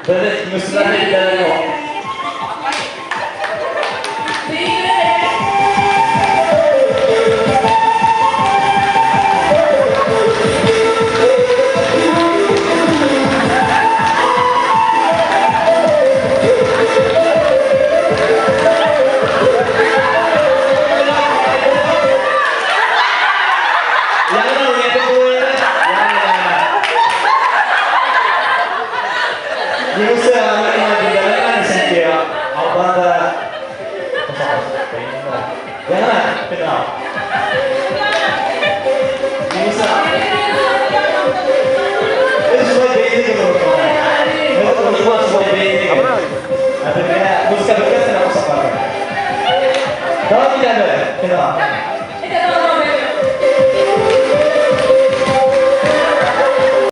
Беҙҙе мөслимәләр юҡ. Яңынан уйнатып булыр инде. Яңынан. Еңеүсе Амина билдәләнмәне, сөнки Албанда яңынан финал. Еңеүсе Беҙ шулай бейҙек. Беҙ шулай бейҙек. Ә беҙгә музыка бөткәс кенә ҡосаҡларҙы. Дауам итәбеҙ финал.